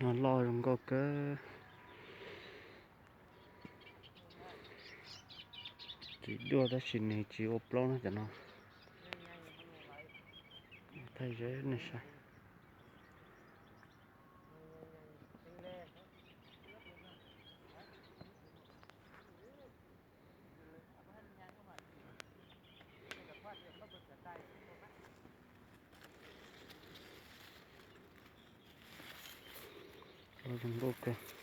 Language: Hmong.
No loj zoo nkauj kawg. Txiv duaj tab sis nws tsis ua plaub no cov no. Thaij ze nej saib. Loj zoo nkauj kawg.